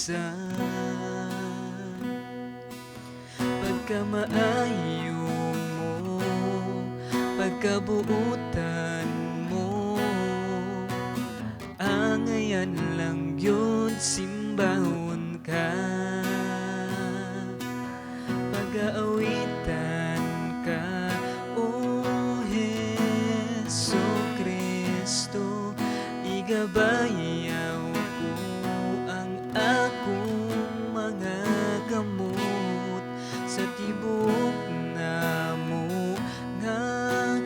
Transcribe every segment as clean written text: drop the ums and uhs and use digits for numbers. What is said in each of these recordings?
Sa pagkamaayo mo, pagkabuutan mo, angayan lang yun simbahon ka, pag-aawitan ka, O Heso Kristo. Igabayaw ko ang akong mga kamot sa tibok namo nga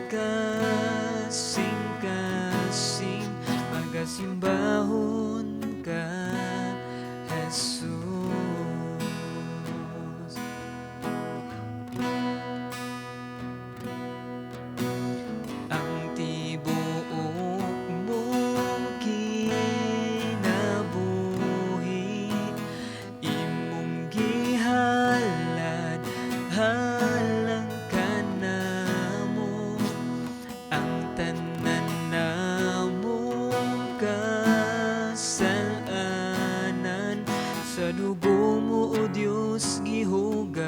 kasing-kasing, pagasimbahon ka, Jesus. Ang tibuok mong kinabuhi imong gihalad halang kanamo, ang tanan namong kasalanan sa dugo mo, O Dios, gihugasan.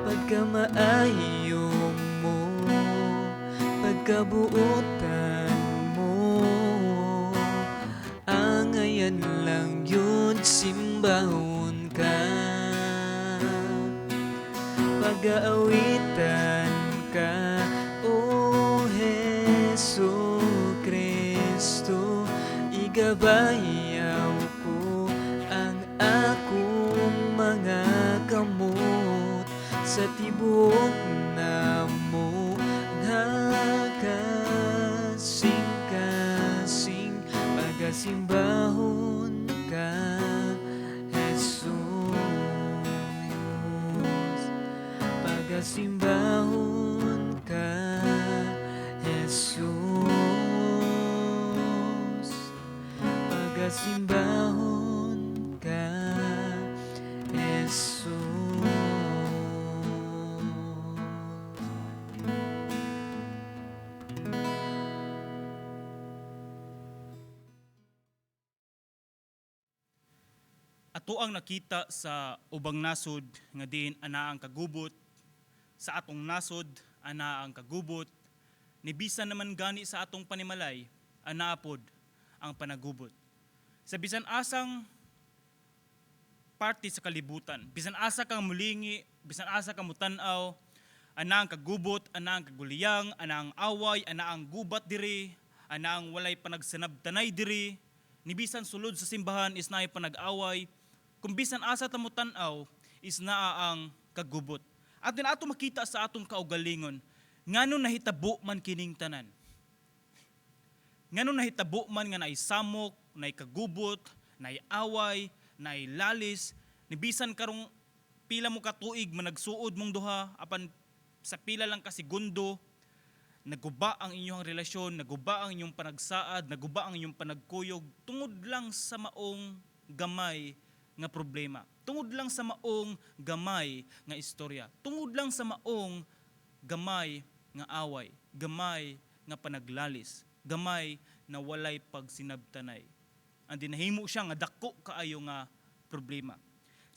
Pagkamaayo mo, pagkabuotan mo, angayan lang yun simbahon ka, pag-aawitan ka, O Heso Kristo. Igabayaw ko ang akong mga kamot sa tibok namo nga kasing-kasing, pagasimbahon ka, Jesus. Pagasimbahon ka, Jesus. Pagasimbahon ka, Jesus. Ato ang nakita sa ubang nasod nga diin ana ang kagubot, sa atong nasod ana ang kagubot, ni bisan naman gani sa atong panimalay ana pod ang panagubot. Sa bisan asang parte sa kalibutan, bisan asa kang mulingi, bisan asa kang mutan-aw, ana ang kagubot, ana ang kaguliyang, ana ang away, ana ang gubat diri, ana ang walay panagsanabtanay diri, ni bisan sulod sa simbahan is naay panag-away, kung bisan asa ta mo tan-aw is naa ang kagubot. At din ato makita sa atong kaugalingon, ngano nahitabo man kining tanan? Ngano nahitabo man nga naay samok, naay kagubot, naay away, naay lalis, ni bisan karong pila mo ka tuig managsuod mong duha apan sa pila lang ka segundo naguba ang inyong relasyon, naguba ang inyong panagsaad, naguba ang inyong panagkuyog tungod lang sa maong gamay nga problema. Tungod lang sa maong gamay nga istorya. Tungod lang sa maong gamay nga away, gamay nga panaglalis, gamay na walay pagsinabtanay. Ang dinahimo siya nga dako kaayo nga problema.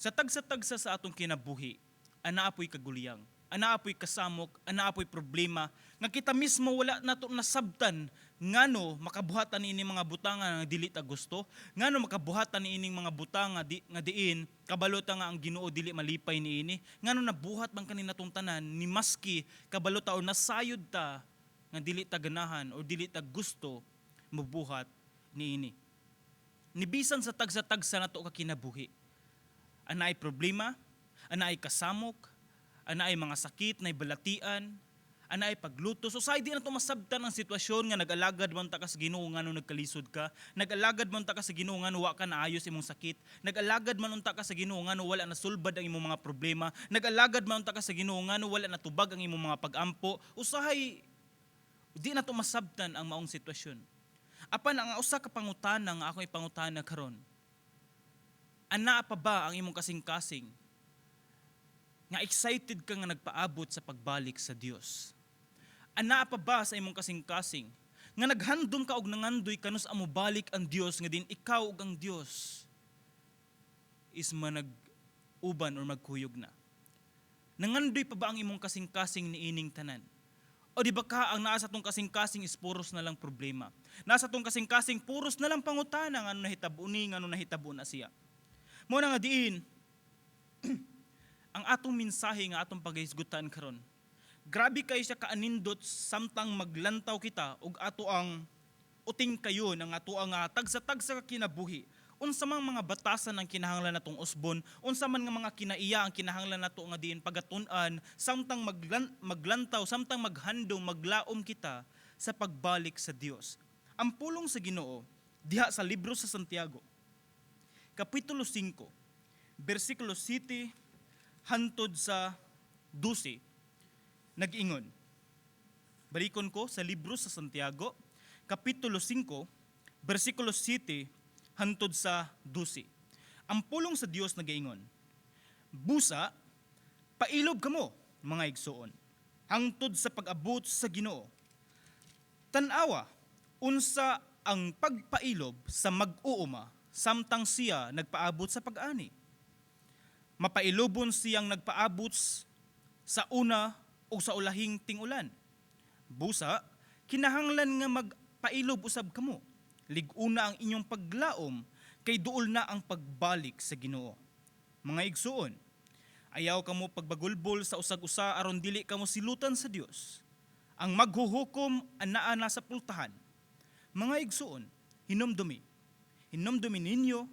Sa tagsa-tagsa sa atong kinabuhi, ana apoy kaguliyang, ana apoy kasamok, ana apoy problema nga kita mismo wala nato nasabtan ngano makabuhatan ini mga butanga nga dili ta gusto, ngano makabuhatan ining mga butanga di, nga diin kabalo ta nga ang Ginoo dili malipay niini, ngano nabuhat man kani natong tanan ni maski kabalo ta o nasayod ta nga dili ta ganahan o dili ta gusto mobuhat niini. Nibisan sa tagsa-tagsa nato ka kinabuhi, anaay problema, anaay kasamok, anaay mga sakit, naay balatian, anaay paglutos. Usahay di na masabtan ang sitwasyon nga nag-alagad man ta ka sa Ginoo ngano nagkalisod ka, nag-alagad man ta ka sa Ginoo ngano wa ka naayos imong sakit, nag-alagad man unta ka sa Ginoo ngano wala nasulbad ang imong mga problema, nag-alagad man unta ka sa Ginoo ngano wala natubag ang imong mga pag-ampo. Usahay di na masabtan ang maong sitwasyon. Apan ang usa ka pangutana nga ako ipangutana karon, ana pa ba ang imong kasing-kasing nga excited ka nga nagpaabot sa pagbalik sa Dios? Ana pa ba sa imong kasing-kasing Nga naghandom ka og nangandoy kanus-a mobalik ang Dios, nga diin ikaw ug ang Dios is manag uban or magkuyog na? Nangandoy pa ba ang imong kasing-kasing niining tanan? O di ba ka ang naa sa atong kasing-kasing is puros na lang problema? Naa sa atong kasing-kasing, puros na lang pangutana nga ano nahitabo ni, nga ano nahitabo na siya. Mao na nga diin ang atong mensahe nga atong pagahisgutan karon. Grabe kay siya kaanindot samtang maglantaw kita ug ato ang uting kayo ng ato ang tagsa-tagsa ka kinabuhi. Unsa mang mga batasan ang kinahanglan natong usbon, unsa man nga mga kinaiya ang kinahanglan nato nga diin pagatun-an samtang maglantaw, samtang maghandom, maglaom kita sa pagbalik sa Dios. Ang pulong sa Ginoo diha sa libro sa Santiago, kapitulo 5, bersikulo 7 hantod sa 12, nag-ingon. Balikon ko sa libro sa Santiago, kapitulo 5, bersikulo 7 hantod sa 12. Ang pulong sa Dios nagaingon, "Busa, pailob kamo, mga igsuon, hangtod sa pag-abot sa Ginoo. Tan-awa, unsa ang pagpailob sa mag-uuma samtang siya nagpaabot sa pag-ani. Mapailobon siyang nagpaabot sa una o sa ulahing ting-ulan. Busa, kinahanglan nga magpailob usab kamo. Lig-una ang inyong paglaom kay duol na ang pagbalik sa Ginoo. Mga igsuon, ayaw kamo pagbagulbol sa usag-usa aron dili kamo silutan sa Dios. Ang maghuhukom anaa na sa pultahan. Mga igsuon, hinumdumi. Hinumdumi ninyo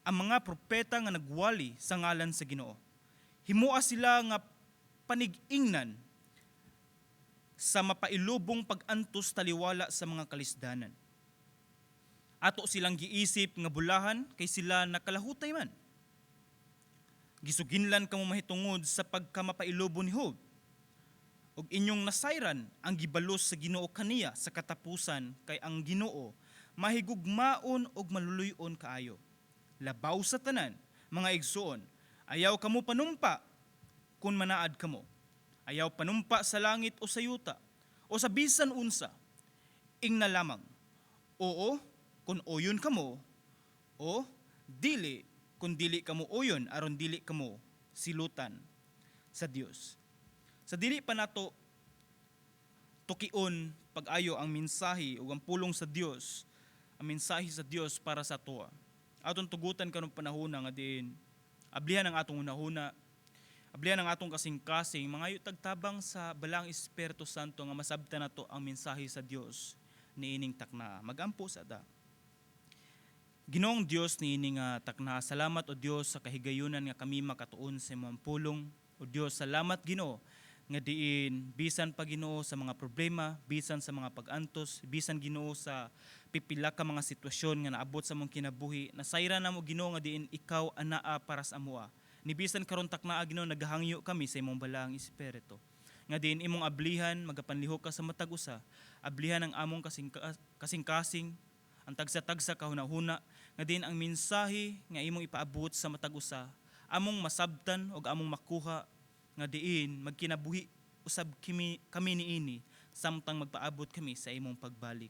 ang mga propeta nga nagwali sa ngalan sa Ginoo. Himoa sila nga panig-ingnan sa mapailubong pag-antos taliwala sa mga kalisdanan. Ato silang giisip nga bulahan kay sila nakalahutay man. Gisuginlan kamo mahitungod sa pagkamapailobo ni Job. Ug inyong nasayran ang gibalos sa Ginoo kaniya sa katapusan, kay ang Ginoo mahigugmaon ug maluluy-on kaayo. Labaw sa tanan, mga igsuon, ayaw kamo panumpa kung manaad kamo. Ayaw panumpa sa langit o sa yuta o sa bisan unsa. Ingna lamang, oo kung oyon kamo o dili kung dili kamo oyon, aron dili kamo silutan sa Dios." Sa dili pa nato tukion pag-ayo ang mensahe ug ang pulong sa Dios, ang mensahe sa Dios para sa atoa, atong tugutan karong panahona nga diin ablihan ang atong hunahuna, ablihan ang atong kasing-kasing, mangayo tag tabang sa Balaang Espiritu Santo nga masabtan nato ang mensahe sa Dios niining takna. Magampo sa ta. Ginoong Dios, niini nga takna, salamat, o Dios, sa kahigayunan nga kami makatuon sa imong pulong. O Dios, salamat, Ginoo, nga diin bisan pa, Ginoo, sa mga problema, bisan sa mga pag-antos, bisan, Ginoo, sa pipila ka mga sitwasyon nga naabot sa among kinabuhi, nasayran namo, Ginoo, nga diin ikaw anaa para sa amoa. Ni bisan karon taknaa, Ginoo, nagahangyo kami sa imong Balaang Espiritu nga diin imong ablihan, magapanlihok ka sa matag usa, ablihan ang among kasing-kasing, ang tagsa-tagsa kahuna-huna, nga diin ang mensahe nga imong ipaabot sa matag usa among masabtan ug among makuha, nga diin magkinabuhi usab kami niini samtang magpaabot kami sa imong pagbalik.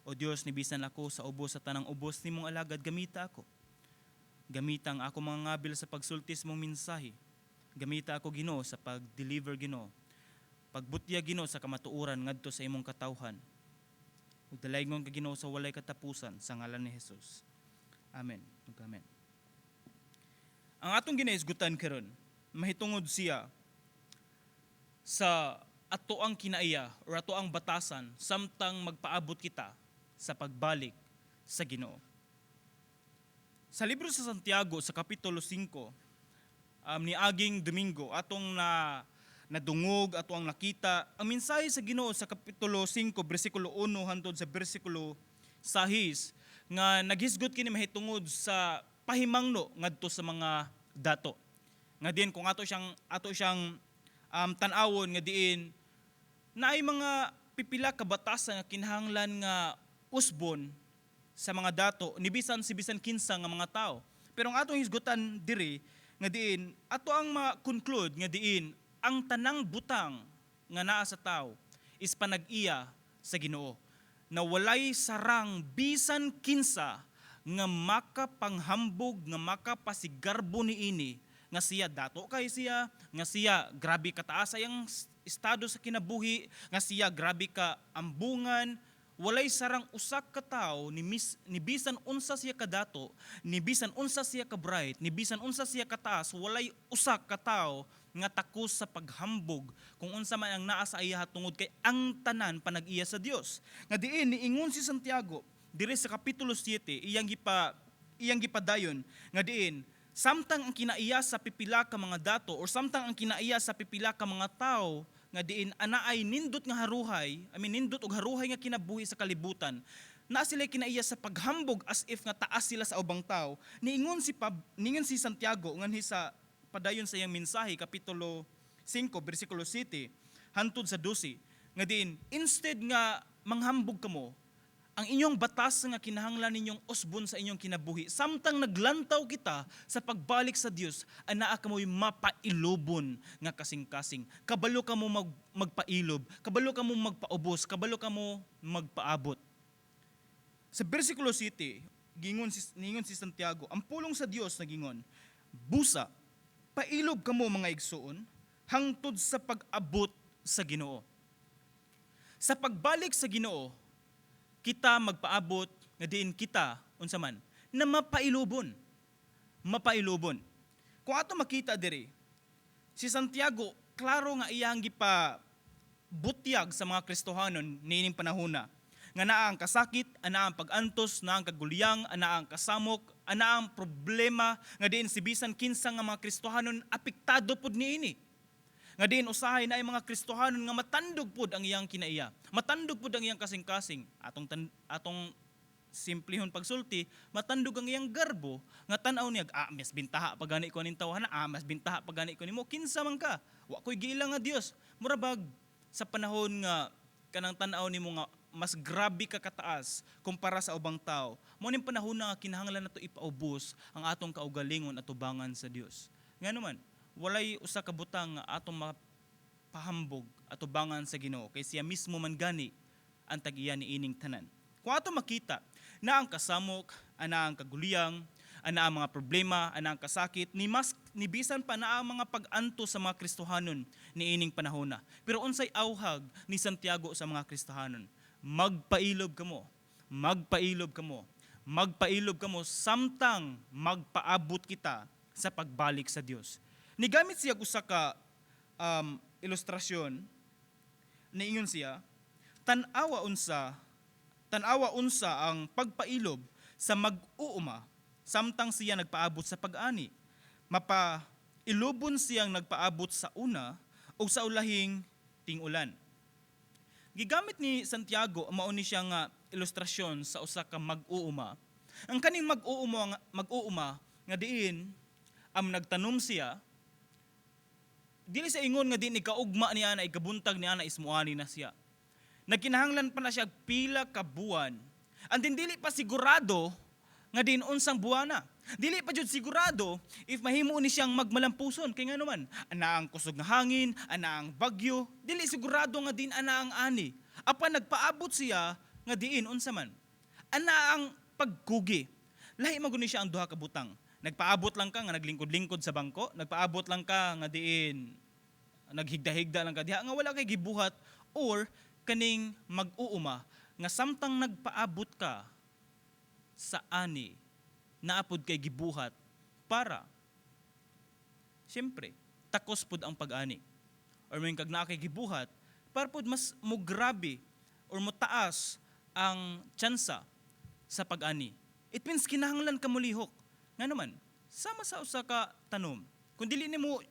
O Dios, nibisan ako sa ubos sa tanang ubos nimong alagad, gamita ako. Gamita ang ako mga ngabil sa pagsulti sa mong mensahe. Gamita ako, Ginoo, sa pag-deliver, Ginoo. Pagbutya, Ginoo, sa kamatuoran ngadto sa imong katawhan. Ug dalaygon ka, Ginoo, sa walay katapusan, sa ngalan ni Jesus. Amen. Ug amen. Ang atong ginahisgutan karon mahitungod siya sa ato ang kinaiya or ato ang batasan samtang magpaabot kita sa pagbalik sa Ginoo. Sa libro sa Santiago sa kapitulo 5, niaging Domingo atong na nadungog, ato ang nakita ang mensahe sa Ginoo sa kapitulo 5 bersikulo 1 hantod sa bersikulo 6, nga naghisgot kini mahitungod sa pahimangno ngadto sa mga dato. Nga diin kung ato siyang tan-awon, nga diin naay mga pipila ka batasan nga kinahanglan nga usbon sa mga dato ni bisan si bisan kinsa nga mga tao. Pero ang atong hisgutan diri nga diin ato ang ma-conclude nga diin ang tanang butang nga naa sa tao is panag-iya sa Ginoo. sa Ginoo. Na walay sarang bisan kinsa nga makapanghambog, nga makapasigarbo niini nga siya dato kay siya, nga siya grabe kataas ang estado sa kinabuhi, nga siya grabe ka ambungan. Walay sarang usa ka tawo ni bisan unsa siya kadato, ni bisan unsa siya ka bright, ni bisan unsa siya kataas, walay usa ka tawo nga takos sa paghambog kung unsa man ang naa sa iya tungod kay ang tanan panag-iya sa Dios. Nga diin niingon si Santiago diri sa kapitulo 7, iyang gipadayon nga diin samtang ang kinaiya sa pipila ka mga dato or samtang ang kinaiya sa pipila ka mga tawo nga diin anaay nindot nga haruhay, I mean, nindot og haruhay nga kinabuhi sa kalibutan, naa sila kinaiya sa paghambog as if nga taas sila sa ubang tao. Niingon si Santiago nganhi sa padayon sa iyang mensahe, kapitulo 5 bersikulo 7 hantod sa 12, nga diin instead nga manghambog kamo, ang inyong batas nga kinahanglan ninyong usbon sa inyong kinabuhi samtang naglantaw kita sa pagbalik sa Dios, anaa kamoy mapailubon nga kasing-kasing. Kabalo kamo magpailob, kabalo kamo magpaubos, kabalo kamo magpaabot. Sa bersikulo 7, gingon si Santiago, ang pulong sa Dios nagingon, "Busa, pailob kamo, mga igsuon, hangtod sa pag-abot sa Ginoo." Sa pagbalik sa Ginoo, kita magpaabot nga diin kita unsa man na mapailubon. Mapailubon. Kung ato makita diri, si Santiago klaro nga iyang gipa butyag sa mga Kristohanon niining panahona nga naa ang kasakit, anaa ang pag-antos, naa ang kaguliyang, anaa ang kasamok, anaa ang problema nga diin si bisan kinsa nga mga Kristohanon apektado pud niini. Nga diin usahay na ay mga Kristohanon nga matandog pud ang iyang kinaiya. Matandog pud ang iyang kasing-kasing. Atong simplihon pagsulti, matandog ang iyang garbo nga tan-aw niya, "Ah, mas bintaha pa gani ko ning tawhana, ah, mas bintaha pa gani ko nimo, kinsa man ka. Wa ko'y giila nga Dios." Mura bag sa panahon nga kanang tan-aw nimo nga mas grabe ka kataas kumpara sa ubang tao. Mao ning panahon na nga kinahanglan nato ipaubos ang atong kaugalingon atubangan sa Dios. Ngano man, walay usa ka butang nga atong mapahambog atubangan sa Ginoo kay siya mismo man gani ang tag-iya niining tanan. Kung ato makita na ang kasamok, ana ang kaguliyang, ana ang mga problema, ana ang kasakit, ni mas ni bisan pa na ang mga pag-antos sa mga Kristohanon niining panahona. Pero unsay awhag ni Santiago sa mga Kristohanon? Magpailob kamo, magpailob kamo, magpailob kamo samtang magpaabot kita sa pagbalik sa Dios. Nigamit siya usa ka ilustrasyon. Niingon siya, "Tan-awa unsa ang pagpailob sa mag-uuma samtang siya nagpaabot sa pag-ani. Mapailubon siyang nagpaabot sa una o sa ulahing ting-ulan." Gigamit ni Santiago mao ni siya nga ilustrasyon sa usa ka mag-uuma. Ang kaning mag-uuma nga diin am nagtanom siya, dili sa ingon nga diin ikaugma niya na ikabuntag niya na ismuani na siya. Nagkinahanglan pa na siya pila ka buwan. And then dili pa sigurado nga diin unsang buwana. Dili pa jud sigurado if mahimo ni siyang magmalampuson kay ngano man, ana ang kusog nga hangin, ana ang bagyo, dili sigurado nga diin ana ang ani. Apan nagpaabot siya nga diin unsa man, ana ang pagkugi. Lahi man gud ni siya ang duha ka butang. Nagpaabot lang ka nga naglingkod-lingkod sa bangko, nagpaabot lang ka nga diin naghigda-higda lang ka diha nga wala kay gibuhat, or kaning mag-uuma nga samtang nagpaabot ka sa ani, naa pod kay gibuhat para siyempre takos pod ang pag-ani or may kag naa kay gibuhat para pod mas mo grabe or mo taas ang tsansa sa pag-ani. It means kinahanglan ka molihok. Nga naman, sama sa usa ka tanom. Kung dili nimo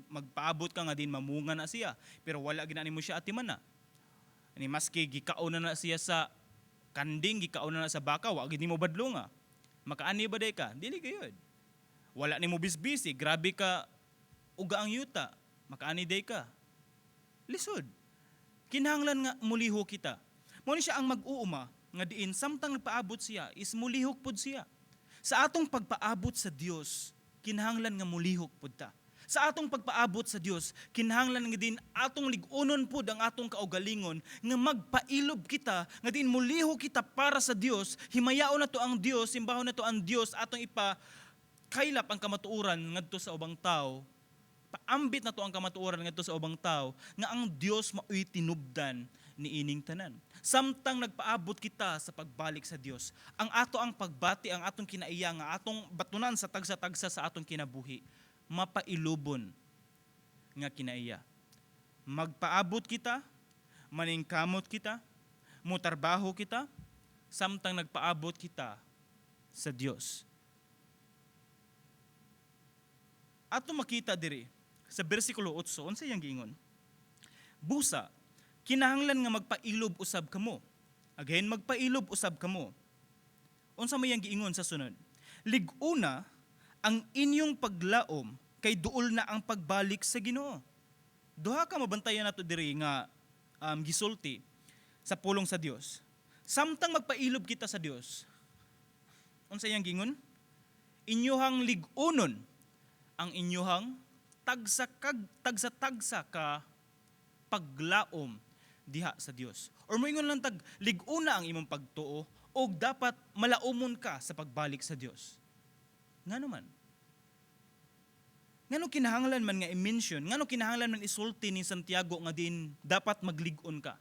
magpaabot ka nga din mamunga na siya, pero wala gina nimo siya atiman na. Ani maski gikaon na na siya sa kanding, gikaon na na sa baka, wa gid nimo badlonga. Makaani ba day ka? Dili gayud. Wala nimo bisbisi, grabe ka uga ang yuta, makaani day ka? Lisod. Kinahanglan nga mulihok kita. Mao ni siya ang mag-uuma nga diin samtang nagpaabot siya is mulihok pod siya. Sa atong pagpaabot sa Dios, kinahanglan nga mulihok pod ta. Sa atong pagpaabot sa Dios, kinahanglan nga din atong lig-unon pud ang atong kaugalingon nga magpailob kita, nga din muliho kita para sa Dios, himayaon nato ang Dios, simbahon nato ang Dios, atong ipa kaylap ang kamatuoran ngadto sa ubang tao. Paambit nato ang kamatuoran ngadto sa ubang tao nga ang Dios maoy tinubdan niining tanan. Samtang nagpaabot kita sa pagbalik sa Dios, ang ato ang pagbati, ang atong kinaiya, nga atong batunan sa tagsa-tagsa sa atong kinabuhi, mapailubon nga kinaiya. Magpaabot kita, maningkamot kita, mutarbaho kita, samtang nagpaabot kita sa Dios. Ato makita diri sa bersikulo 8, unsa iyang giingon? Busa, kinahanglan nga magpailob usab kamo. Again, magpailob usab kamo. Unsa may iyang giingon sa sunod? Lig-una ang inyong paglaom kay duol na ang pagbalik sa Ginoo. Duha ka mabantayan nato diri nga gisulti sa pulong sa Dios. Samtang magpailob kita sa Dios, unsa iyang giingon? Inyohang lig-unon ang inyohang tagsa kag tagsa-tagsa ka paglaom diha sa Dios. Or moingon lang tag lig-una ang imong pagtuo og dapat malaumon ka sa pagbalik sa Dios. Ngano man? Ngano kinahanglan man nga i-mention, ngano kinahanglan man isulti ni Santiago nga din dapat maglig-on ka?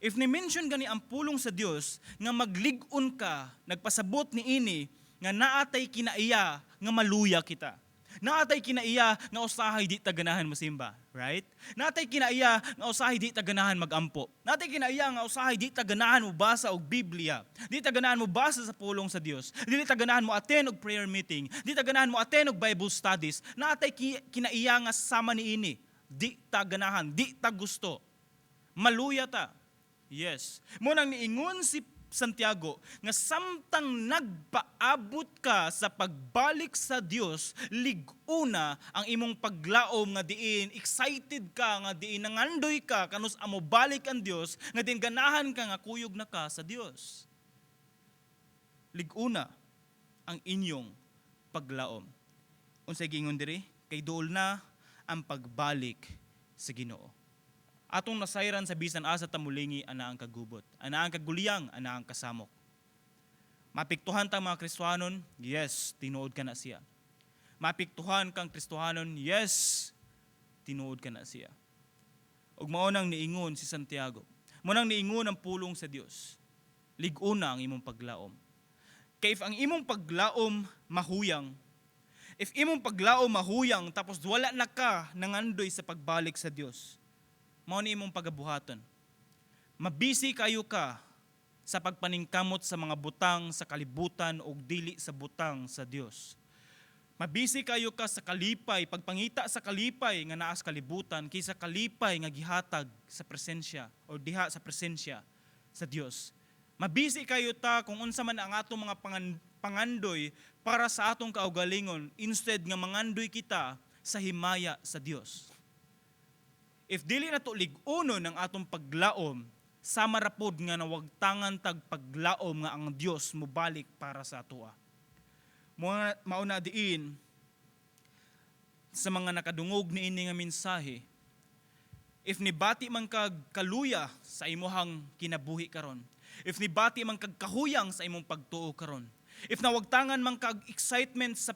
If ni-mention gani ang pulong sa Dios nga maglig-on ka, nagpasabot ni ini nga naatay kinaiya nga maluya kita. Naatay kinaiya nga usahay di ta ganahan mosimba, right? Naatay kinaiya nga usahay di ta ganahan magampo. Naatay kinaiya nga usahay di ta ganahan mo basa og Biblia. Di ta ganahan mo basa sa pulong sa Dios. Di ta ganahan mo attend og prayer meeting. Di ta ganahan mo attend og Bible studies. Naatay kinaiya nga sama niini. Di ta ganahan, di ta gusto. Maluya ta. Yes. Mo nang niingon si Santiago nga samtang nagpaabot ka sa pagbalik sa Dios, lig-una ang imong paglaom nga diin excited ka, nga diin nangandoy ka kanus amo balik ang Dios, nga diin ganahan ka nga kuyog na ka sa Dios. Lig-una ang inyong paglaom. Unsay giingon diri? Kay duol na ang pagbalik sa Ginoo. Atong nasayran sa bisan asa ta mulingi, ana ang kagubot, ana ang kaguliyang, ana ang kasamok. Mapiktuhan ta mga Kristohanon, yes, tinuod ka na siya. Mapiktuhan kang Kristohanon, yes, tinuod ka na siya. Ug mao nang niingon si Santiago. Mao nang niingon ang pulong sa Dios. Lig-una ang imong paglaom. Kay if ang imong paglaom mahuyang, if imong paglaom mahuyang tapos wala na ka nangandoy sa pagbalik sa Dios, mao ni imong pagabuhaton. Mabisi kayo ka sa pagpaningkamot sa mga butang sa kalibutan og dili sa butang sa Dios. Mabisi kayo ka sa kalipay, pagpangita sa kalipay nga naa sa kalibutan kaysa kalipay nga gihatag sa presensya o diha sa presensya sa Dios. Mabisi kayo ta kung unsa man ang atong mga pangandoy para sa atong kaugalingon instead nga mangandoy kita sa himaya sa Dios. If dili na to lig-uno ng atong paglaom, sama ra pod nga nawagtangan tag paglaom nga ang Dios mobalik para sa atoa. Mao na diin sa mga nakadungog niini nga mensahe, if nibati man kag kaluya sa imuhang kinabuhi karon, if nibati man kag kahuyang sa imong pagtuo karon, if nawagtangan man kag excitement sa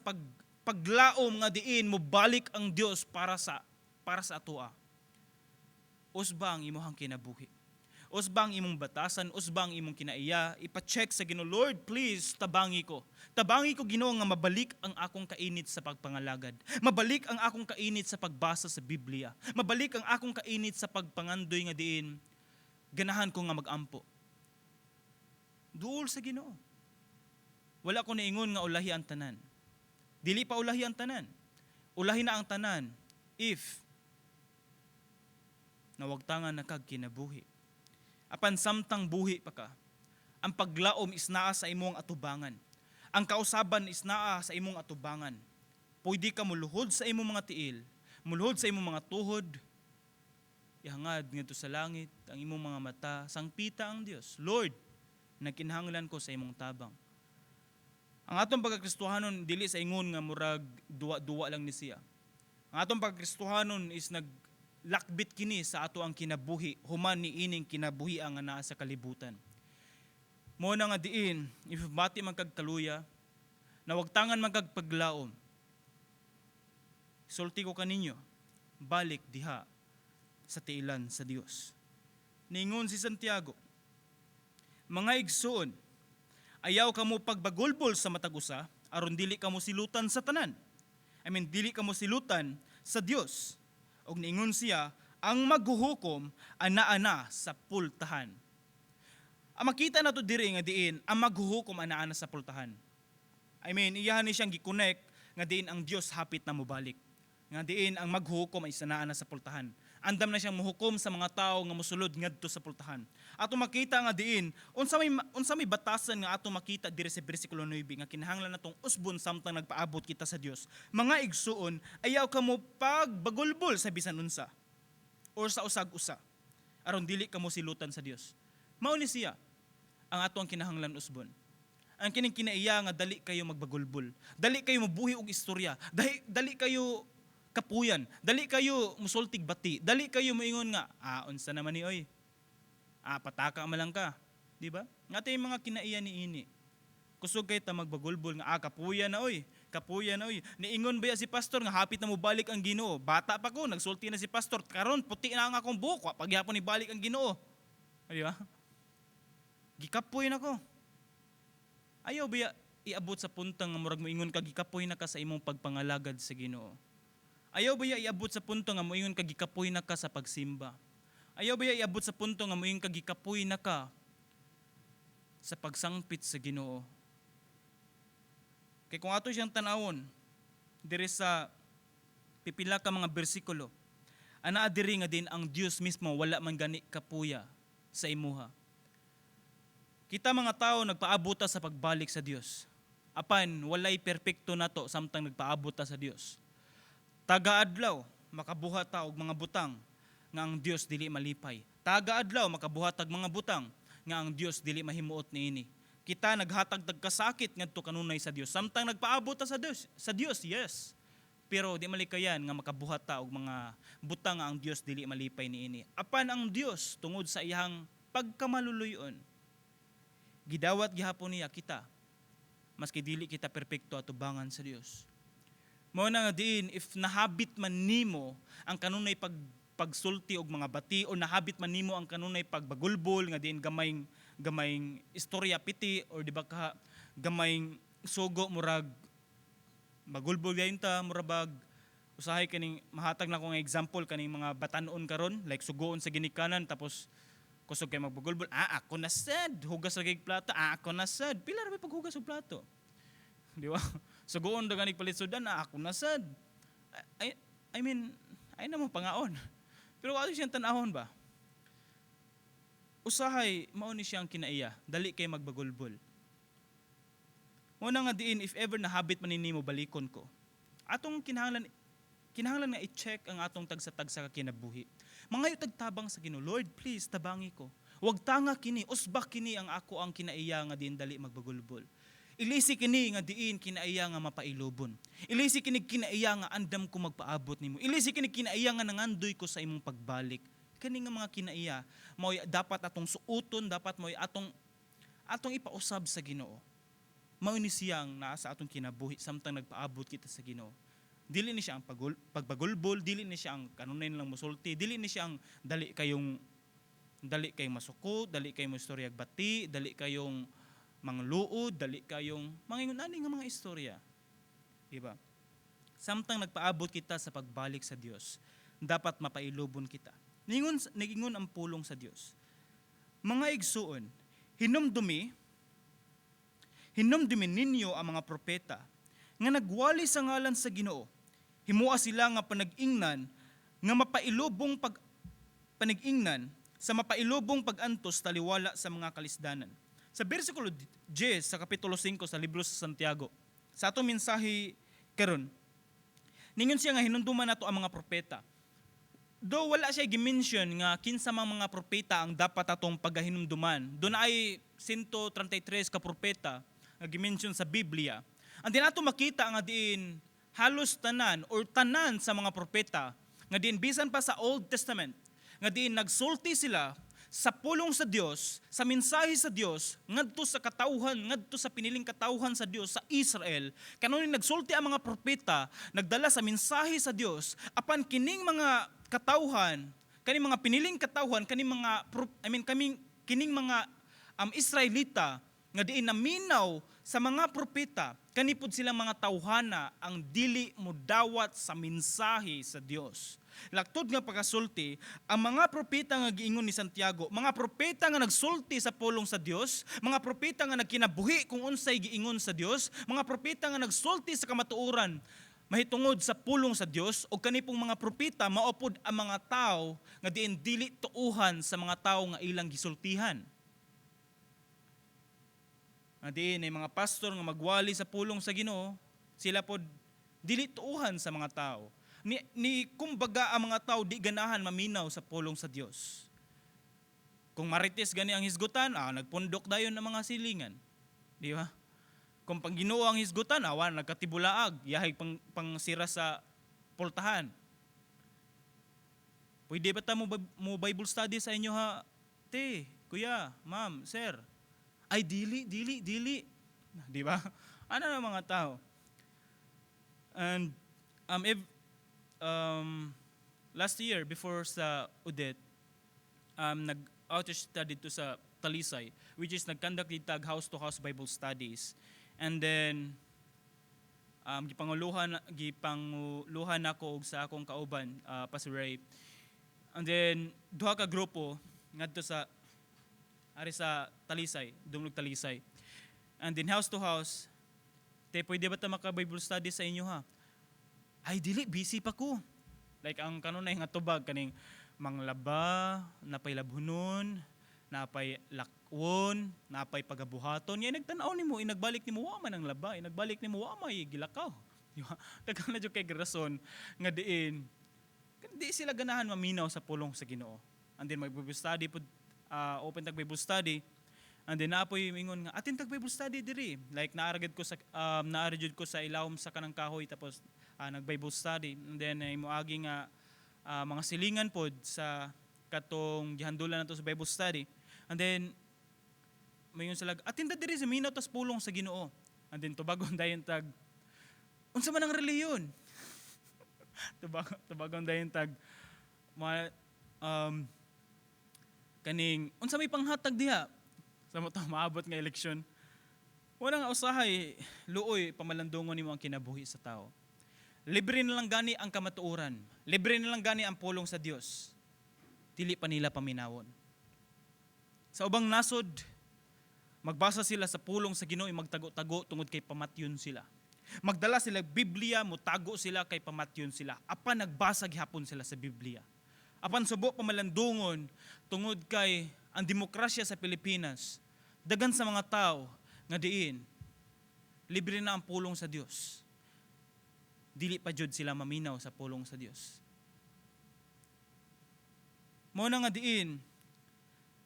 paglaom nga diin mobalik ang Dios para sa atoa, usba ang imuhang kinabuhi? Usba ang imong batasan? Usba ang imong kinaiya? Ipa-check sa Ginoo, "Lord, please, tabangi ko. Tabangi ko, Ginoo, nga mabalik ang akong kainit sa pagpangalagad. Mabalik ang akong kainit sa pagbasa sa Biblia. Mabalik ang akong kainit sa pagpangandoy nga diin ganahan ko nga magampo." Duol sa Ginoo. Wala ko niingon nga ulahi ang tanan. Dili pa ulahi ang tanan. Ulahi na ang tanan if nawagtangan na kag kinabuhi. Apan samtang buhi pa ka, ang paglaom is naa sa imong atubangan. Ang kausaban is naa sa imong atubangan. Pwede ka muluhod sa imong mga tiil, muluhod sa imong mga tuhod, ihangad ngadto sa langit ang imong mga mata, sangpita ang Dios. "Lord, nagkinahanglan ko sa imong tabang." Ang atong pagkakristohanon dili sa ingon nga murag duwa-duwa lang ni siya. Ang atong pagkristohanon is naglakbit kini sa ato ang kinabuhi human ni ining kinabuhi ang naa sa kalibutan. Mao na nga diin, if bati man kag kaluya, nawagtangan man kag paglaom, sulti ko kaninyo, balik diha sa tiilan sa Dios. Ningon si Santiago, "Mga igsuon, ayaw kamo pagbagulbol sa matag usa aron dili kamo silutan sa tanan." I mean, dili kamo silutan sa Dios. Og niingon siya, "Ang maghuhukom ana-ana sa pultahan." Ang makita nato diri nga diin, ang maghuhukom ana-ana sa pultahan. I mean, iyahan ni siyang gi-connect nga diin ang Dios hapit na mobalik. Nga diin ang maghuhukom ay sanaan na sa pultahan. Andam na siyang muhukom sa mga tao nga mosulod ngadto sa pultahan. Ato makita nga diin unsa may batasan nga ato makita diri sa bersikulo 9 nga kinahanglan natong usbon samtang nagpaabot kita sa Dios. "Mga igsuon, ayaw kamo pagbagulbol sa bisan unsa or sa usag usa aron dili kamo silutan sa Dios." Mao ni siya ang ato ang kinahanglan usbon. Ang kining kinaiya nga dali kayo magbagulbol. Dali kayo mabuhi og istorya. Dali kayo kapuyan. Dali kayo musultig bati. Dali kayo moingon nga, "Ah, unsa naman ni oy. Ah, pataka man lang ka." Di ba? Nga yung mga kinaiya ni ini. Kusog kay ta magbagulbol nga, "Ah, kapuyan na oy. Kapuyan na oy. Niingon ba ya si pastor nga hapit na mo balik ang Ginoo? Bata pa ko, nagsulti na si pastor. Karon puti na ang akong buhok. Wa pagyapon ni balik ang Ginoo. Di ba? Gikapoy na ko." Ayaw ba iabot sa puntang nga murag moingon ka gikapoy na ka sa imong pagpangalagad sa Ginoo? Ayaw ba iabot sa punto nga moingon ka gikapoy na ka sa pagsimba? Ayaw ba iabot sa punto nga moingon ka gikapoy na ka sa pagsangpit sa Ginoo? Kay kung ato siyang tanawon diri sa pipila ka mga bersikulo, anaa diri nga din ang Dios mismo wala man gani kapuya sa imuha. Kita mga tao, nagpaabot ta sa pagbalik sa Dios. Apan walay perpekto nato samtang nagpaabot ta sa Dios. Taga-adlaw makabuhat ta og mga butang nga ang Dios dili malipay. Taga-adlaw makabuhat tag mga butang nga ang Dios dili mahimuot niini. Kita naghatag tag kasakit ngadto kanunay sa Dios samtang nagpaabot ta sa Dios, yes. Pero di malikayan nga makabuhat ta og mga butang nga ang Dios dili malipay niini. Apan ang Dios, tungod sa iyang pagkamaluluyon, gidawat gihapon niya kita maski dili kita perpekto atubangan sa Dios. Mao na nga diin, if nahabit man nimo ang kanunay pagsulti og mga bati o nahabit man nimo ang kanunay pagbagulbol nga diin gamayng gamayng istorya piti or di ba ka gamayng sugo, murag magulbol gayon ta, murabag usahay kaning mahatag na ko nga example, kaning mga batanon karon, like sugoon sa ginikanan tapos kusog kay magbagulbol, "Ah, ako na sad, hugas ra kay plato, ah, ako na sad." Pila ra may paghugas og plato, di ba? Sugoon ra ganig palit sudan, "Ah, ako na sad." I mean, ay na mo pangaon. Pero ato siyang tan-ahon ba, usahay mao ni siyang kinaiya, dali kay magbagulbol. Mao na nga diin, if ever na habit man nimo, balikon ko. Atong kinahanglan nga i-check ang atong tagsa-tagsa ka kinabuhi. Mangayo tagtabang sa Ginoo, "Lord, please tabangi ko. Wag tanga kini, usba kini ang ako ang kinaiya nga diin dali magbagulbol. Ilisi kini nga diin kinaiya nga mapailubon. Ilisi kini kinaiya nga andam ko magpaabot nimo. Ilisi kini kinaiya nga nangandoy ko sa imong pagbalik." Kani nga mga kinaiya mao dapat atong suoton, dapat mao atong ipausab sa Ginoo. Mao ni siyang naa sa atong kinabuhi samtang nagpaabot kita sa Ginoo. Dili ni siya ang pagbagulbol, dili ni siya ang kanunay lang musulti, dili ni siya ang dali kayong masuko, dali kayong mo istoryag bati, dali kayong mangluod, dali kayong mangingon ani nga mga istorya. Di ba? Samtang nagpaabot kita sa pagbalik sa Dios, dapat mapailubon kita. Ningon ang pulong sa Dios, "Mga igsuon, hinumdumi ninyo ang mga propeta nga nagwali sa ngalan sa Ginoo. Himua sila nga panag-ingnan nga mapailubong pag panag-ingnan sa mapailubong pag-antos taliwala sa mga kalisdanan." Sa bersikulo 10 sa kapitulo 5 sa libro sa Santiago, sa atong mensahe karon, ningon siya nga hinumduman nato ang mga propeta. Though wala siya gi-mention nga kinsa mang mga propeta ang dapat atong pagahinumduman. Doon ay 133 ka propeta nga gi-mention sa Biblia. Ang di nato makita nga diin Halos tanan or tanan sa mga propeta nga diin bisan pa sa Old Testament nga diin nagsulti sila sa pulong sa Dios, sa mensahe sa Dios ngadto sa katawhan, ngadto sa piniling katawhan sa Dios sa Israel. Kanunay nagsulti ang mga propeta, nagdala sa mensahe sa Dios, apan kining mga katawhan, kaning mga piniling katawhan, kaning mga I mean, kaming kining mga Israelita nga diin naminaw sa mga propeta, kanipod silang mga tawhana ang dili modawat sa mensahe sa Dios. Laktod nga pagkasulti, ang mga propeta nga giingon ni Santiago, mga propeta nga nagsulti sa pulong sa Dios, mga propeta nga nagkinabuhi kung unsay giingon sa Dios, mga propeta nga nagsulti sa kamatuoran mahitungod sa pulong sa Dios, o kanipong mga propeta mao pod ang mga tao nga diin dili tuuhan sa mga tao nga ilang gisultihan. Nga diin ay mga pastor nga magwali sa pulong sa Ginoo, sila pod dili tuuhan sa mga tao. Ni kumbaga ang mga tao di ganahan maminaw sa pulong sa Dios. Kung marites gani ang hisgutan, nagpundok dayon ang mga silingan. Di ba? Kung pang Ginoo ang hisgutan, awa nagkatibulaag, yahig pangsira sa pultahan. Pwede ba ta mo Bible study sa inyo ha? Te, kuya, ma'am, sir. Ay, dili, dili, dili. Di ba? Ano na mga tao? And if last year before sa Odette, nag-outreach ta dito sa Talisay, which is nag-conduct dito house to house Bible studies. And then gipanguluhan nako og sa akong kauban, Pastor Ray. And then duha ka grupo ngadto sa ari sa Talisay, Dumlog Talisay. And then house to house, "Te, pwede ba ta maka Bible study sa inyo ha?" "Ay, dili, busy pa ko." Like ang kanunay nga tubag kaning manglaba, napay labhunon, napay lakwon, napay pagabuhaton. Yan nagtan-aw nimo, inagbalik nimo wa man ang laba, inagbalik nimo wa may gilakaw. Di ba? Daghan na jud kay rason nga diin di sila ganahan maminaw sa pulong sa Ginoo. And then mag Bible study pud, open tag Bible study. And then naapoy mingon nga atin tag Bible study diri. Like naara jud ko sa ilawom sa kanang kahoy, tapos nag Bible study. And then ay moagi nga mga silingan pod sa katong gihandulan nato sa Bible study. And then mayon sila, "Atin ta diri sa minaw tas pulong sa Ginoo." And then tubagon dayon tag, "Unsa man ang relihiyon?" Tubagon dayon tag ma, kaning unsa may panghatag diha sa mo maabot nga eleksyon. Wala nga usahay luoy pamalandungon nimo ang kinabuhi sa tao. Libre na lang gani ang kamatuoran. Libre na lang gani ang pulong sa Dios. Dili pa nila paminawon. Sa ubang nasod, magbasa sila sa pulong sa Ginoo, magtago-tago tungod kay pamatyon sila. Magdala sila Biblia, mutago sila kay pamatyon sila. Apan nagbasa gihapon sila sa Biblia. Apan subo pamalandungon tungod kay ang demokrasya sa Pilipinas, dagan sa mga tao nga diin libre na ang pulong sa Dios. Dili pa jud sila maminaw sa pulong sa Dios. Mao na nga diin,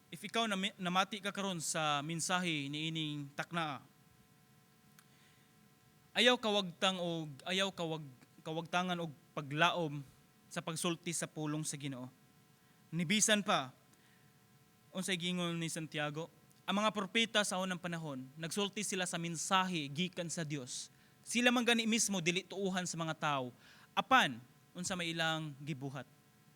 if ikaw namati ka karon sa mensahe niining taknaa, ayaw kawagtang og ayaw kawagtangan og paglaom sa pagsulti sa pulong sa Ginoo. Nibisan pa unsay giingon ni Santiago, ang mga propeta sa unang panahon, nagsulti sila sa mensahe gikan sa Dios. Sila man gani mismo dili tuuhan sa mga tao. Apan unsa may ilang gibuhat?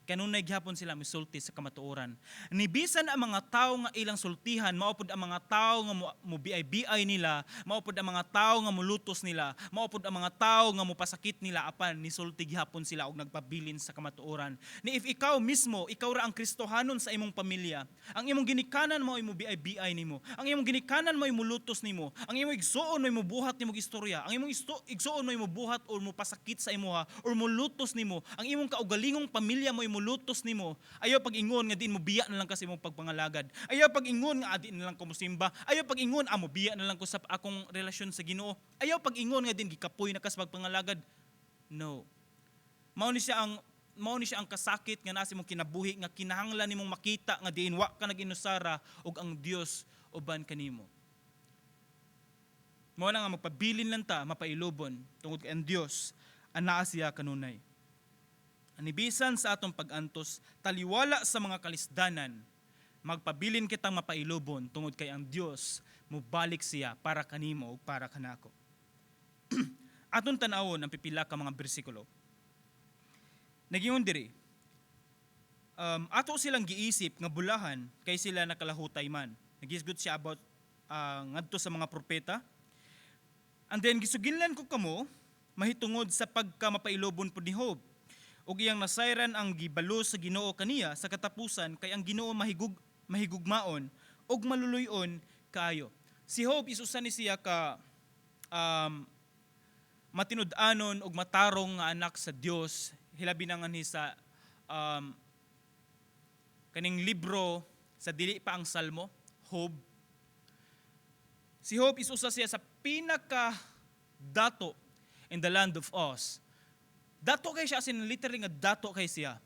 Kanunay gihapon sila misulti sa kamatuoran. Nibisan ang mga tao nga ilang sultihan, mao pod ang mga tao nga mo biay-biay nila, mao pod ang mga tao nga mulutos nila, mao pod ang mga tao nga mopasakit nila, apan nisulti gihapon sila og nagpabilin sa kamatuoran. Ni if ikaw mismo, ikaw ra ang Kristohanon sa imong pamilya, ang imong ginikanan mao imo biay-biay nimo, ang imong ginikanan mao molutos nimo, ang imong igsuon mao mobuhat nimo istorya, ang imong igsuon mao mobuhat or mopasakit sa imuha or molutos nimo, ang imong kaugalingong pamilya mo molutos nimo, ayaw pag-ingon nga diin mo biya na lang kasi imong pagpangalagad. Ayaw pag-ingon nga di na lang ko mosimba. Ayaw pag-ingon mo biya na lang ko sa akong relasyon sa Ginoo. Ayaw pag-ingon nga din gikapoy na kas pagpangalagad. No. Mao ni siya ang kasakit nga nasa imong kinabuhi nga kinahanglan nimong makita nga diin wa ka nag-inusara ug ang Dios uban kanimo. Mao na nga magpabilin lang ta mapailubon tungod kay ang Dios Anaa siya kanunay. Ani bisan sa atong pag-antos, taliwala sa mga kalisdanan, magpabilin kitang mapailubon tungod kay ang Dios mubalik siya para kanimo ug para kanako. Aton tan-awon ang pipila ka mga bersikulo. Nagingon diri, ato silang giisip nga bulahan kay sila nakalahutay man. Nagisgot siya about ngadto sa mga propeta. And then gisugilan ko kamo mahitungod sa pagka mapailobon pud ni Job. Ug iyang nasayran ang gibalo sa Ginoo kaniya sa katapusan, kay ang Ginoo mahigugmaon ug maluluy-on kaayo. Si Job is usa ni siya ka matinud-anon ug matarong nga anak sa Dios, hilabi na nganhi sa kaning libro sa dili pa ang Salmo, Job. Si Job is usa siya sa pinaka dato in the land of Uz. Dato kay siya, as in literally nga dato kay siya.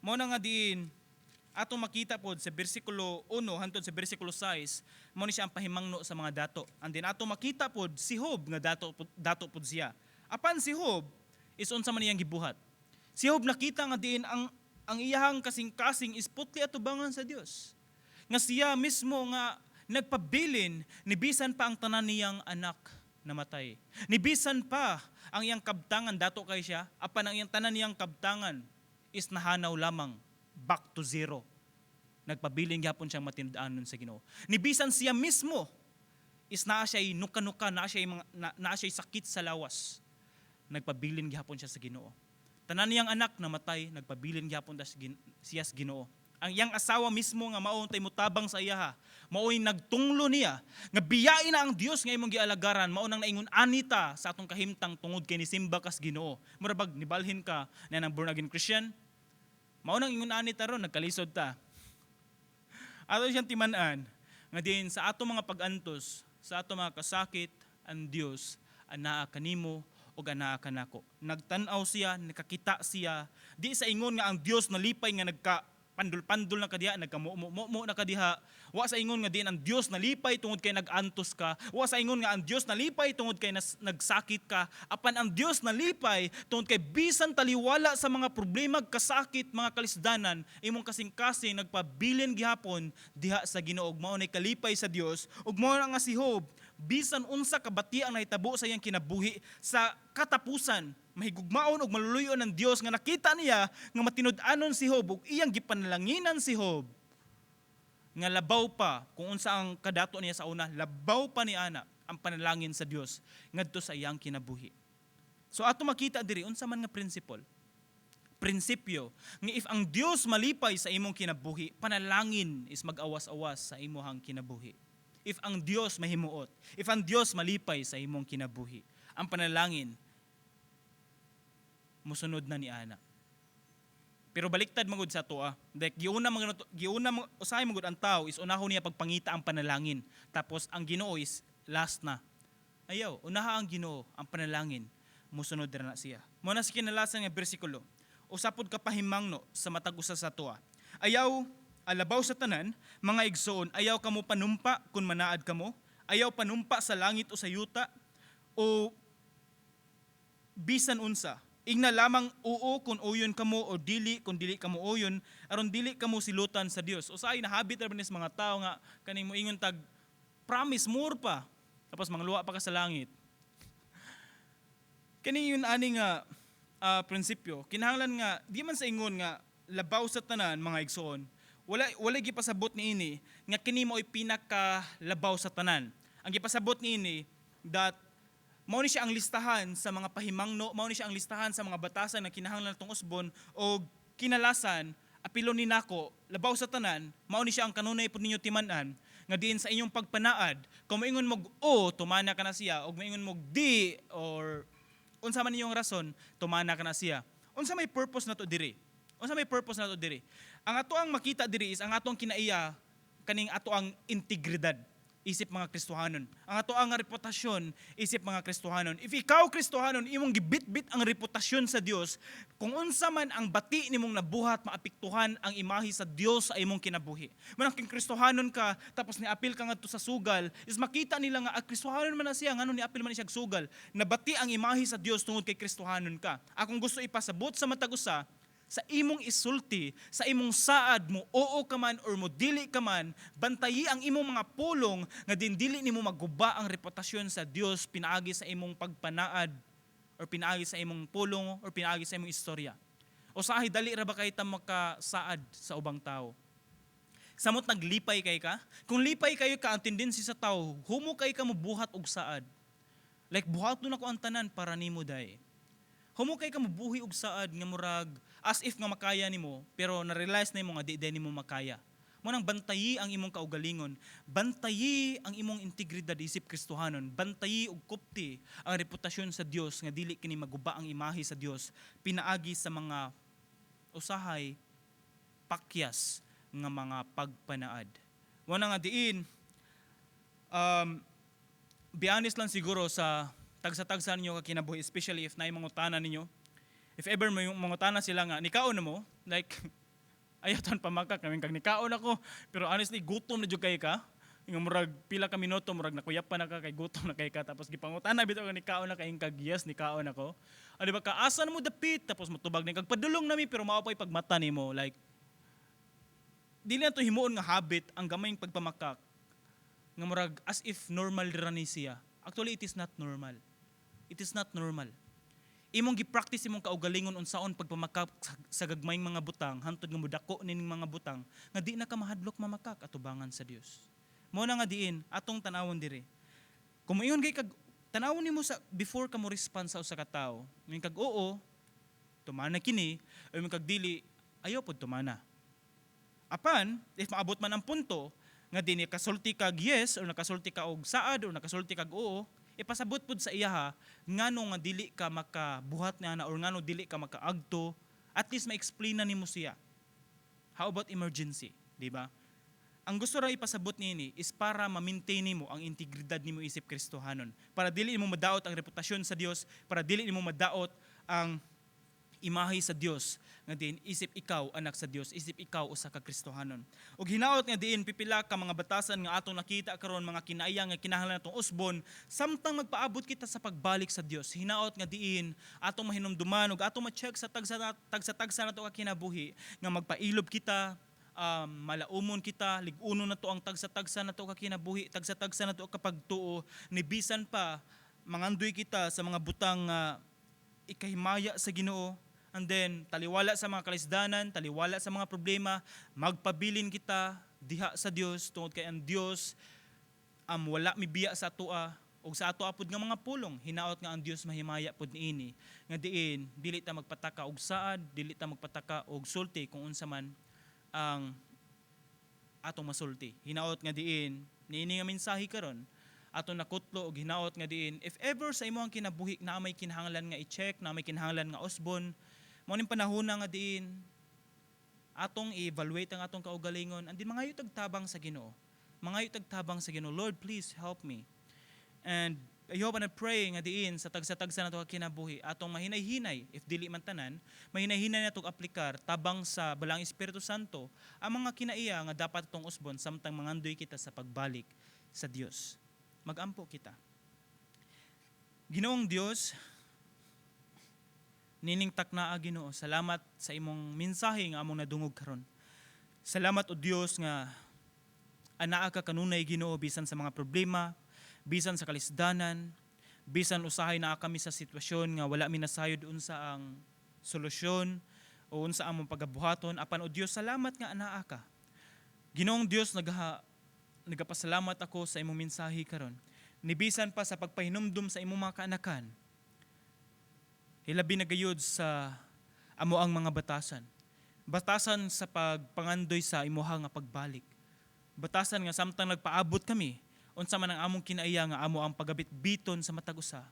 Mao na nga diin atong makita pod sa bersikulo 1 hantod sa bersikulo 6, mao ni siya ang pahimangno sa mga dato. And then atong makita pod si Job nga dato pod siya. Apan si Job is unsa man iyang gibuhat? Si Job nakita nga diin ang iyahang kasing-kasing is putli atubangan sa Dios. Nga siya mismo nga nagpabilin ni bisan pa ang tanan niyang anak namatay. Ni bisan pa ang iyang kabtangan, dato kay siya, apan ang iyang tanan niyang kabtangan is nahanaw lamang, back to zero. Nagpabilin gyapon siyang matinud-anon sa Ginoo. Ni bisan siya mismo is naa siya nuka-nuka, naa siya sakit sa lawas. Nagpabilin gyapon siya sa Ginoo. Tanan niyang anak namatay, nagpabilin gyapon siya sa Ginoo. Ang iyang asawa mismo nga mao tay mutabang sa iyaha, mao'y nagtunglo niya nga biyain na ang Dios nga imong gialagaran, mao nang naingon anita sa atong kahimtang tungod kay nisimba kas Ginoo. Mura bag nibalhin ka na nang born again Christian. Mao nang ingon ani ta ron, nagkalisod ta. Ato siyang timan-an nga diin sa ato mga pag-antos, sa ato mga kasakit, ang Dios anaa kanimo ug anaa kanako. Nagtan-aw siya, nakakita siya. Di sa ingon nga ang Dios nalipay nga nagka pandul-pandul na kadiha, nagkamumo na kadiha. Wa sa ingon nga diin ang Dios nalipay tungod kay nag-antos ka. Wa sa ingon nga ang Dios nalipay tungod kay nagsakit ka. Apan ang Dios nalipay tungod kay bisan taliwala sa mga problema, kasakit, mga kalisdanan, imong kasing-kasing nagpabilin gihapon diha sa Ginoo. Mao nay kalipay sa Dios ug mao na nga si Job, bisan unsa ka bati ang nahitabo sa iyang kinabuhi, sa katapusan mahigugmaon ug maluluyon ng Dios nga nakita niya nga matinud-anon si Job ug iyang gipanalanginan si Job nga labaw pa kung unsa ang kadato niya sa una, labaw pa ni ana ang panalangin sa Dios ngadto sa iyang kinabuhi. So ato makita diri unsa man nga principle. Prinsipyo nga if ang Dios malipay sa imong kinabuhi, panalangin is mag-awas-awas sa imong kinabuhi. If ang Dios mahimuot, if ang Dios malipay sa imong kinabuhi, ang panalangin musunod na ni ana. Pero baliktad magud sa atoa. Like giuna usahay magud ang tao is unahon niya pagpangita ang panalangin. Tapos ang Ginoo is last na. Ayaw, unaha ang Ginoo, ang panalangin musunod ra na siya. Mao na sa kinalasan nga bersikulo. Usa pod ka pahimangno sa matag usa sa atoa. Ayaw alabaw sa tanan, mga igsoon, ayaw kamo panumpa kung manaad kamo, ayaw panumpa sa langit o sa yuta o bisan unsa. Ingna lamang "oo" kung uyon kamo o "dili" kung dili kamo uyon, aron dili kamo silutan sa Dios. Usahay nahabit ra ba ni sa mga tao nga kaning moingon tag "promise more" pa. Tapos mangluwa pa ka sa langit. Kani yun ani nga prinsipyo, kinahanglan nga di man sa ingon nga labaw sa tanan, mga igsoon. Wala gipasabot niini nga kini mao'y pinaka labaw sa tanan. Ang gipasabot niini that mao ni siya ang listahan sa mga pahimangno, mao ni siya ang listahan sa mga batasan na kinahanglan natong usbon o kinalasan apilon ni nako, labaw sa tanan, mao ni siya ang kanunay pud ninyo timan-an nga diin sa inyong pagpanaad, kung moingon mog "o", tumana ka na siya, og moingon mog "di" or unsa man inyong rason, tumana ka na siya. Unsa may purpose na to diri? Unsa may purpose na to diri? Ang ato ang makita diri is ang atong kinaiya kaning ato ang integridad. isip mga Kristohanon. Ang ato ang reputasyon isip mga Kristohanon. If ikaw Kristohanon, imong gibitbit ang reputasyon sa Dios, kung unsa man ang bati nimong nabuhat, maapektuhan ang imahe sa Dios sa imong kinabuhi. Manang kung Kristohanon ka tapos niapil ka ngadto sa sugal, is makita nila nga, ah, Kristohanon man na siya, ngano niapil man siya og sugal? Nabati ang imahe sa Dios tungod kay Kristohanon ka. Akong gusto ipasabot sa matag usa, sa imong isulti, sa imong saad, mo oo ka man or mo dili ka man, bantayi ang imong mga pulong nga din dili nimo maguba ang reputasyon sa Dios pinaagi sa imong pagpanaad or pinaagi sa imong pulong or pinaagi sa imong istorya. Usahay dali ra ba kay ta makasaad sa ubang tao? Samot naglipay kay ka? Kung lipay kayo ka, ang tendency sa tao, humo kay ka mo buhat og saad. Like buhaton nako ang tanan para nimo day. Humo kay ka mobuhi og saad nga murag as if nga makaya nimo, pero na-realize nimo nga di day nimo makaya. Mo nang bantayi ang imong kaugalingon, bantayi ang imong integridad isip Kristohanon, bantayi og kupti ang reputasyon sa Dios nga dili kini maguba ang imahe sa Dios pinaagi sa mga usahay pakyas nga mga pagpanaad. Mo na nga diin be honest lang siguro sa tagsa-tagsa ninyo ka kinabuhi, especially if naay mangutana ninyo. If ever may mangutana sila nga, "Nikaon na mo?" Like, ayaw tan pamakak kami kag nikaon ako. Pero honestly, gutom na jud kay ka. Nga murag pila ka minuto, murag nakuyap pa na ka kay gutom na kay ka. Tapos gipangutana bitaw nga nikaon na kay kag yes, nikaon ako. Ah, di ba ka, "Asa na mo dapit?" Tapos motubag ni kag, "Padulong nami," pero mao pa'y pagmata nimo. Like, dili na to himuon nga habit ang gamayng pagpamakak nga murag as if normal ra ni siya. Actually, it is not normal. It is not normal. Imong gi-practice imong kaugalingon unsaon pagpamakak sa gagmayng mga butang hantod nga modako nining mga butang nga di na ka mahadlok mamakak atubangan sa Dios. Mo na nga diin atong tanawon diri. Kung moingon kay kag tanawon nimo sa before ka mo respond sa usa ka tawo, moingon kag oo, tumana kini, o moingon kag dili, ayaw pod tumana. Apan, if maabot man ang punto nga di ni kasulti kag yes or nakasulti ka og saad or nakasulti kag oo, ipasabot pud sa iyaha ngano nga dili ka makabuhat nga na or ngano dili ka makaagto, at least ma-explain na nimo siya. How about emergency, di ba? Ang gusto ra ipasabot niini is para ma-maintain nimo ang integridad nimo isip Kristohanon. Para dili nimo madaot ang reputasyon sa Dios, para dili nimo madaot ang imahe sa Dios nga diin isip ikaw anak sa Dios, isip ikaw usa ka Kristohanon. Ug hinaot nga diin pipila ka mga batasan nga atong nakita karon, mga kinaiya nga kinahanglan natong usbon samtang magpaabot kita sa pagbalik sa Dios. Hinaot nga diin atong mahinumduman ug atong ma-check sa tagsa tagsa-tagsa nato ka kinabuhi nga magpailob kita, malaumon kita, lig-uno na to ang tagsa-tagsa na to ka kinabuhi, tagsa-tagsa na to kapag tuo, ni bisan pa mangandoy kita sa mga butang nga ikahimaya sa Ginoo. And then taliwala sa mga kalisdanan, taliwala sa mga problema, magpabilin kita diha sa Dios tungod kay ang Dios wala mibiya sa atoa ug sa ato apod nga mga pulong. Hinaot nga ang Dios mahimaya pod niini nga diin dili ta magpataka og saad, dili ta magpataka og sulti kung unsa man ang atong masulti. Hinaot nga diin niini nga mensahe karon ato nakutlo ug hinaot nga diin if ever sa imong kinabuhi na may kinahanglan nga i-check, na may kinahanglan nga usbon, mo ning panahon nga diin atong i-evaluate ang atong kaugalingon and din mangayo tag tabang sa Ginoo, mangayo tag tabang sa Ginoo, "Lord, please help me." And I hope and I pray nga diin sa tagsa-tagsa nato ka kinabuhi atong mahinay-hinay, if dili man tanan, mahinay-hinay natong aplikar tabang sa Balaang Espiritu Santo ang mga kinaiya nga dapat atong usbon samtang mangandoy kita sa pagbalik sa Dios. Magampo kita. Ginoong Dios, nining taknaa, Ginoo, salamat sa imong mensahe nga among nadungog karon. Salamat, o Dios, nga anaa ka kanunay, Ginoo, bisan sa mga problema, bisan sa kalisdanan, bisan usahay naa kami sa sitwasyon nga wala mi nasayod unsa ang solusyon o unsa among pagabuhaton, apan, o Dios, salamat nga anaa ka. Ginoong Dios, nagapasalamat ako sa imong mensahe karon. Nibisan pa sa pagpahinumdum sa imong mga kaanakan. Hilabi na gayud sa amo ang mga batasan. Batasan sa pagpangandoy sa imuha nga pagbalik. Batasan nga samtang nagpaabot kami, unsa man ang among kinaiya nga amo ang pagabit-biton sa matag usa.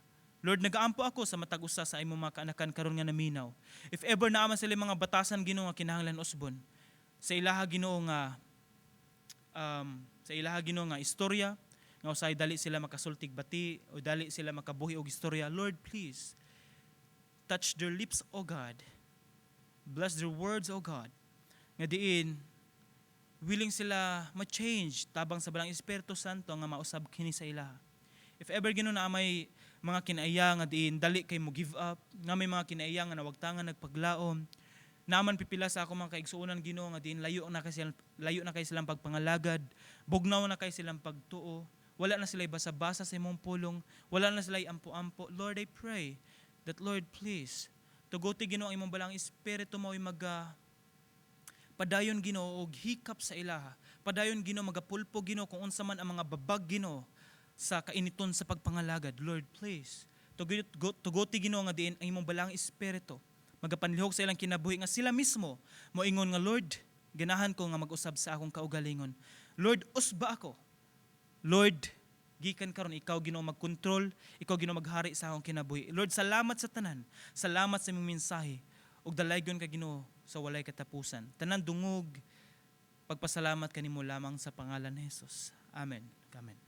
Lord, nagaampo ako sa matag usa sa imong mga kaanakan karon nga naminaw. If ever naa man sila mga batasan, Ginoo, nga kinahanglan usbon sa ilaha, Ginoo, nga istorya. Nga usahay dali sila makasultig bati o dali sila makabuhi og istorya. Lord, please touch their lips, O God. Bless their words, O God. Nga diin willing sila ma-change tabang sa Balaang Espiritu Santo nga mausab kini sa ila. If ever, Ginoo, na may mga kinaiya nga diin dali kay mo give up, nga may mga kinaiya nga nawagtangan nagpaglaom, naman pipila sa ako mga kaigsuonan, Ginoo, nga diin layo na kay silang pagpangalagad, bugnaw na kay silang pagtuo, wala na sila basa-basa sa imong pulong, wala na sila ampo-ampo. Lord, I pray that, Lord, please, tugoti, Ginoo, ang imong Balaang Espiritu mao'y maga padayon, Ginoo, og hikap sa ilaha. Padayon, Ginoo, magapulpo, Ginoo, kung unsa man ang mga babag, Ginoo, sa kainiton sa pagpangalagad. Lord, please. Tugoti, Ginoo, nga diin ang imong Balaang Espiritu magapanlihok sa ilang kinabuhi nga sila mismo moingon nga, "Lord, ganahan ko nga mag-usab sa akong kaugalingon. Lord, usba ako. Lord, gikan karon ikaw, Ginoo, magkontrol, ikaw, Ginoo, maghari sa akong kinabuhi." Lord, salamat sa tanan. Salamat sa imong mensahe. Ug dalaygon ka, Ginoo, sa walay katapusan. Tanan dungog, pagpasalamat kanimo lamang sa pangalan ni Jesus. Amen. Amen.